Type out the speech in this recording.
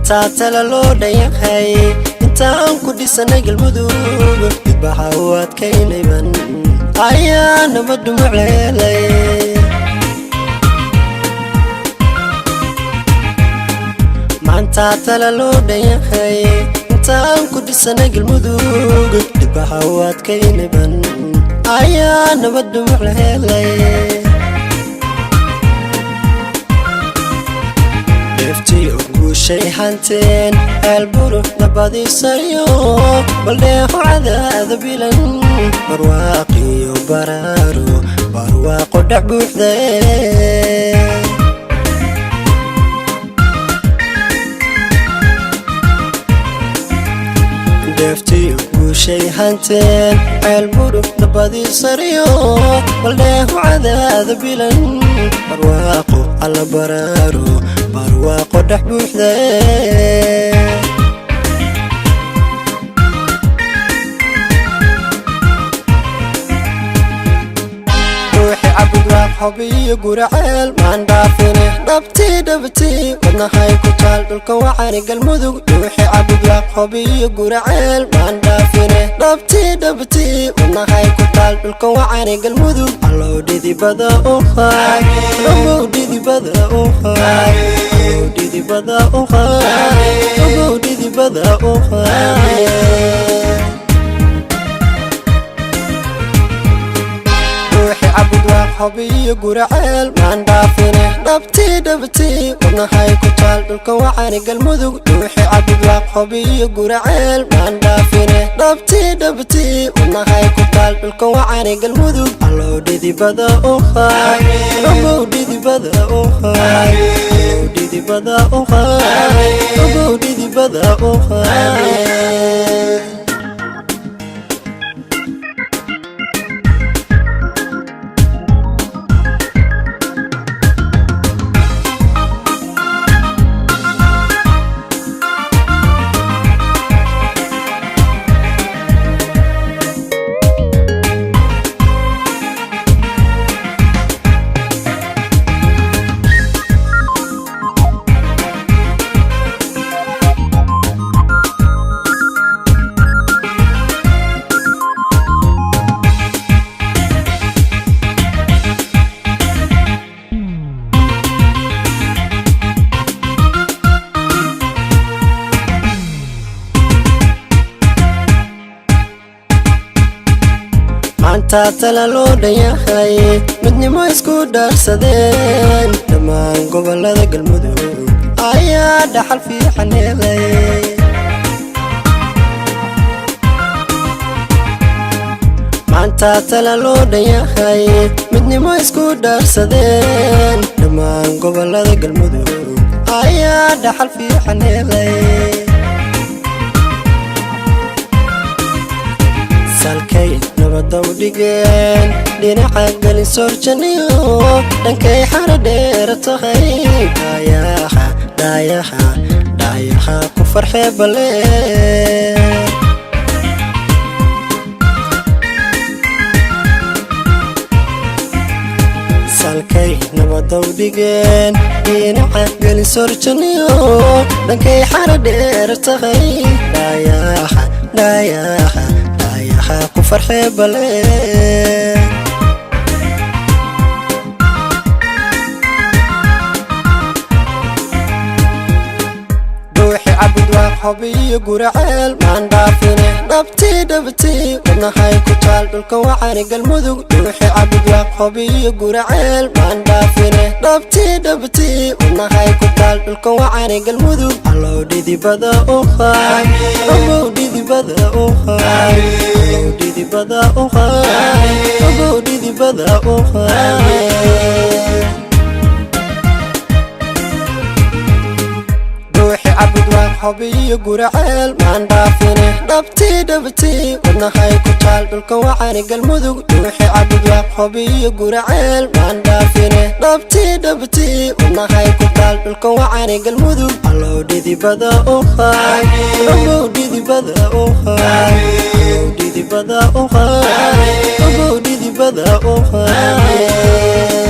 Maanta tala loo dhanyahay, intaan ku dhisanay Galmudug, didbaxa u adkaynayban ayaa nabadu mucleelay. Maanta tala loo dhanyahay, intaan ku dhisanay Galmudug, didbaxa u adkaynayban ayaa nabadu mucleelay. Dheeftii guushay hanteen ceelburu nabadiisayo, baldheeho cadaada bilan, barwaaqiyo baraaro, barwaaqo dhex buuxde. Dheeftii guushay hanteen ceelburu nabadiisariyo, baldheeho cadaada bilan, barwaaqo alla baraaro, barwaaqo dhex buuxde. Ruuxi Cabudwaaq, Xobiyo, Guraceel maan dhaafine, dhabtii dhabtii wadnahay ku taal dhulka wacani Galmudug. Ruuxi Cabudwaaq, Xobiyo, Guraceel maan dhaafine, dhabtii dhabtii wadnahay ku taal dhulka wacani Galmudug. Allow dhidibada u haay, ogow dhidibada u haay, ogow dhidibada u haay, ogow dhidibada u haay. Ruuxi Cabudwaaq, Xobiyo, Guraceel maan dhaafine, dhabtii dhabtii wadnahay ku taal dhulka wacani Galmudug. Ruuxi Cabudwaaq, Xobiyo, Guraceel maan dhaafine, dhabtii dhabtii wadnahay ku taal dhulka wacani Galmudug. Allow dhidibada u haay, ogow dhidibada u haay, ogow dhidibada u haay, ogow dhidibada u haay. Maanta tala loo dhanyahay, midnimo isku dhaarsadeen dhammaan gobolada Galmudug ayaa dhaxal fiican helay. Maanta tala loo dhanyahay, midnimo isku dhaarsadeen dhammaan gobolada Galmudug ayaa dhaxal fiican helay. Salkay nabada u dhigeen dhinaca gelin soorjaniyo, dhankay xara dheera tahay, dhaayaha dhaayaha dhaayaha ku farxee bale. Salkay nabada u dhigeen dhinaca gelin soorjaniyo, dhankay xara dheera tahay, dhaayaha dhaayaha dhaayaha ku farxee bale. Ruuxi Cabudwaaq, Xobiyo, Guraceel maan dhaafine, dhabtii dhabtii wadnahay ku taal dhulka wacani Galmudug. Ruuxi Cabudwaaq, Xobiyo, Guraceel maan dhaafine, dhabtii dhabtii wadnahay ku taal dhulka wacani Galmudug. Allow dhidibada u haay, ogow dhidibada u haay, ogow dhidibada u haay, ogow dhidibada u haay. Ruuxi Cabudwaaq, Xobiyo, Guraceel maan dhaafine, dhabtii dhabtii wadnahay ku taal dhulka wacani Galmudug. Ruuxi Cabudwaaq, Xobiyo, Guraceel maan dhaafine, dhabtii dhabtii wadnahay ku taal dhulka wacani Galmudug. Allow dhidibada u haay, ogow dhidibada u haay, ogow dhidibada u haay, ogow dhidibada u haay.